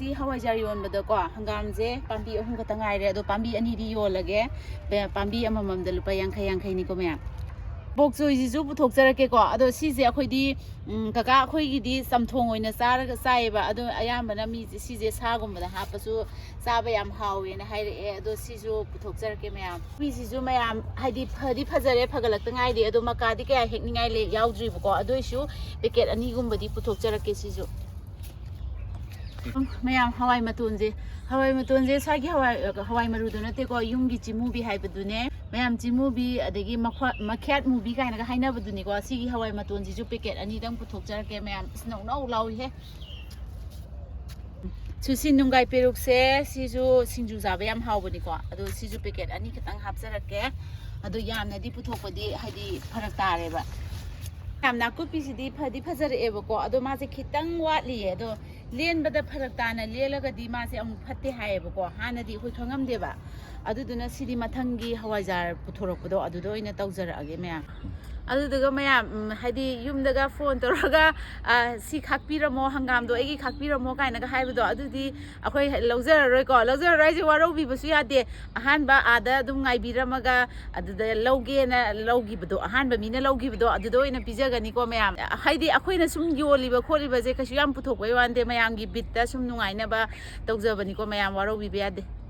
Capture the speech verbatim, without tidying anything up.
ꯁꯤ ꯍꯋꯥꯏꯖꯥꯔ ꯌꯣꯟꯕꯗꯀꯣ, ꯍꯪꯒꯥꯝꯁꯦ ꯄꯥꯝꯕꯤ ꯑꯍꯨꯝ ꯈꯛꯇ ꯉꯥꯏꯔꯦ, ꯑꯗꯣ ꯄꯥꯝꯕꯤ ꯑꯅꯤꯗꯤ ꯌꯣꯜꯂꯒꯦ꯫ ꯄꯦ-, ꯄꯥꯝꯕꯤ ꯑꯃꯃꯝꯗ ꯂꯨꯄꯥ ꯌꯥꯡꯈꯩ ꯌꯥꯡꯈꯩꯅꯤꯀꯣ ꯃꯌꯥꯝ꯫ ꯕꯣꯛ ꯆꯣꯏꯁꯤꯁꯨ ꯄꯨꯊꯣꯛꯆꯔꯛꯀꯦꯀꯣ꯫ ꯑꯗꯣ ꯁꯤꯁꯦ ꯑꯩꯈꯣꯏꯗꯤ, ꯎꯝ, ꯀꯀꯥ ꯑꯩꯈꯣꯏꯒꯤꯗꯤ ꯆꯝꯊꯣꯡ ꯑꯣꯏꯅ ꯆꯥꯔꯒ ꯆꯥꯏꯌꯦꯕ꯫ ꯑꯗꯣ ꯑꯌꯥꯝꯕꯅ ꯃꯤꯁꯦ ꯁꯤꯁꯦ ꯁꯥꯒꯨꯝꯕꯗ ꯍꯥꯞꯄꯁꯨ ꯆꯥꯕ ꯌꯥꯝ ꯍꯥꯎꯋꯦꯅ ꯍꯥꯏꯔꯛꯑꯦ꯫ ꯑꯗꯣ ꯁꯤꯁꯨ ꯄꯨꯊꯣꯛꯆꯔꯛꯀꯦ ꯃꯌꯥꯝ꯫ ꯀꯣꯕꯤꯁꯤꯁꯨ ꯃꯌꯥꯝ, ꯍꯥꯏꯗꯤ, ꯐꯗꯤ ꯐꯖꯔꯦ, ꯐꯒꯠꯂꯛꯇ ꯉꯥꯏꯔꯤ꯫ ꯑꯗꯣ ꯃꯀꯥꯗꯤ ꯀꯌꯥ ꯍꯦꯛꯅꯤꯡꯉꯥꯏ ꯂꯩ, ꯌꯥꯎꯗ꯭ꯔꯤꯕꯀꯣ꯫ ꯑꯗꯨ ꯑꯣꯏꯁꯨ ꯄꯦꯀꯦꯠ ꯑꯅꯤꯒꯨꯝꯕꯗꯤ ꯄꯨꯊꯣꯛꯆꯔꯛꯀꯦ ꯁꯤꯁꯨ꯫ ꯎꯝ, ꯃꯌꯥꯝ, ꯍꯋꯥꯏ ꯃꯇꯣꯟꯁꯦ, ꯍꯋꯥꯏ ꯃꯇꯣꯟꯁꯦ ꯁ꯭ꯋꯥꯏꯒꯤ ꯍꯋꯥꯏ, ꯍꯋꯥꯏ ꯃꯔꯨꯗꯣ ꯅꯠꯇꯦꯀꯣ, ꯌꯨꯝꯒꯤ ꯆꯤꯃꯨꯕꯤ ꯍꯥꯏꯕꯗꯨꯅꯦ꯫ ꯃꯌꯥꯝ, ꯆꯤꯃꯨꯕꯤ, ꯑꯗꯒꯤ ꯃꯈ꯭ꯋꯥ-, ꯃꯈ꯭ꯌꯥꯠ ꯃꯨꯕꯤ ꯀꯥꯏꯅꯒ ꯍꯥꯏꯅꯕꯗꯨꯅꯤꯀꯣ꯫ ꯁꯤꯒꯤ ꯍꯋꯥꯏ ꯃꯇꯣꯟꯁꯤꯁꯨ ꯄꯦꯀꯦꯠ ꯑꯅꯤꯗꯪ ꯄꯨꯊꯣꯛꯆꯔꯛꯀꯦ ꯃꯌꯥꯝ꯫ ꯑꯁ, ꯅꯧ ꯅꯧ ꯂꯥꯎꯔꯤꯍꯦ꯫ ꯁꯨꯁꯤ ꯅꯨꯡꯒꯥꯏ ꯄꯦꯔꯨꯛꯁꯦ, ꯁꯤꯁꯨ ꯁꯤꯡꯖꯨ ꯆꯥꯕ ꯌꯥꯝ ꯍꯥꯎꯕꯅꯤꯀꯣ꯫ ꯑꯗꯣ ꯁꯤꯁꯨ ꯄꯦꯀꯦꯠ ꯑꯅꯤ ꯈꯛꯇꯪ ꯍꯥꯞꯆꯔꯛꯀꯦ꯫ ꯑꯗꯣ ꯌꯥꯝꯅꯗꯤ ꯄꯨꯊꯣꯛꯄꯗꯤ, ꯍꯥꯏꯗꯤ, ꯐꯔꯛ ꯇꯥꯔꯦꯕ꯫ ꯌꯥꯝ, ꯅꯥꯀꯨꯞꯄꯤꯁꯤꯗꯤ ꯐꯗꯤ ꯐꯖꯔꯛꯑꯦꯕꯀꯣ, ꯑꯗꯣ ꯃꯥꯁꯦ ꯈꯤꯇꯪ ꯋꯥꯠꯂꯤꯌꯦ꯫ ꯑꯗꯣ ꯂꯦꯟꯕꯗ ꯐꯔꯛ ꯇꯥꯅ ꯂꯦꯜꯂꯒꯗꯤ ꯃꯥꯁꯦ ꯑꯃꯨꯛ ꯐꯠꯇꯦ ꯍꯥꯏꯌꯦꯕꯀꯣ, ꯍꯥꯟꯅꯗꯤ ꯑꯩꯈꯣꯏ ꯈꯪꯉꯝꯗꯦꯕ꯫ ꯑꯗꯨꯗꯨꯅ ꯁꯤꯗꯤ ꯃꯊꯪꯒꯤ ꯍꯋꯥꯏꯖꯥꯔ ꯄꯨꯊꯣꯔꯛꯄꯗꯣ ꯑꯗꯨꯗ ꯑꯣꯏꯅ ꯇꯧꯖꯔꯛꯑꯒꯦ ꯃꯌꯥꯝ꯫ ꯑꯗꯨꯗꯨꯒ ꯃꯌꯥꯝ, ꯎꯝ, ꯍꯥꯏꯗꯤ ꯌꯨꯝꯗꯒ ꯐꯣꯟ ꯇꯧꯔꯒ, "ꯑ, ꯁꯤ ꯈꯥꯛꯄꯤꯔꯝꯃꯣ, ꯍꯪꯒꯥꯝꯗꯣ ꯑꯩꯒꯤ ꯈꯥꯛꯄꯤꯔꯝꯃꯣ" ꯀꯥꯏꯅꯒ ꯍꯥꯏꯕꯗꯣ, ꯑꯗꯨꯗꯤ ꯑꯩꯈꯣꯏ ꯂꯧꯖꯔꯔꯣꯏꯀꯣ꯫ ꯂꯧꯖꯔꯔꯣꯏ ꯍꯥꯏꯁꯦ ꯋꯥꯔꯧꯕꯤꯕꯁꯨ ꯌꯥꯗꯦ꯫ ꯑꯍꯥꯟꯕ ꯑꯥꯗ ꯑꯗꯨꯝ ꯉꯥꯏꯕꯤꯔꯝꯃꯒ ꯑꯗꯨꯗ ꯂꯧꯒꯦꯅ ꯂꯧꯈꯤꯕꯗꯣ, ꯑꯍꯥꯟꯕ ꯃꯤꯅ ꯂꯧꯈꯤꯕꯗꯣ, ꯑꯗꯨꯗ ꯑꯣꯏꯅ ꯄꯤꯖꯒꯅꯤꯀꯣ ꯃꯌꯥꯝ꯫ ꯍꯥꯏꯗꯤ ꯑꯩꯈꯣꯏꯅ ꯁꯨꯝ ꯌꯣꯜꯂꯤꯕ ꯈꯣꯠꯂꯤꯕꯁꯦ ꯀꯩꯁꯨ ꯌꯥꯝ ꯄꯨꯊꯣꯛꯄꯩ ꯋꯥ ꯅꯠꯇꯦ, ꯃꯌꯥꯝꯒꯤ ꯕꯤꯠꯇ ꯁꯨꯝ ꯅꯨꯡꯉꯥꯏꯅꯕ ꯇꯧꯖꯕꯅꯤꯀꯣ ꯃꯌꯥꯝ, ꯋꯥꯔꯧꯕꯤꯕ ꯌꯥꯗꯦ꯫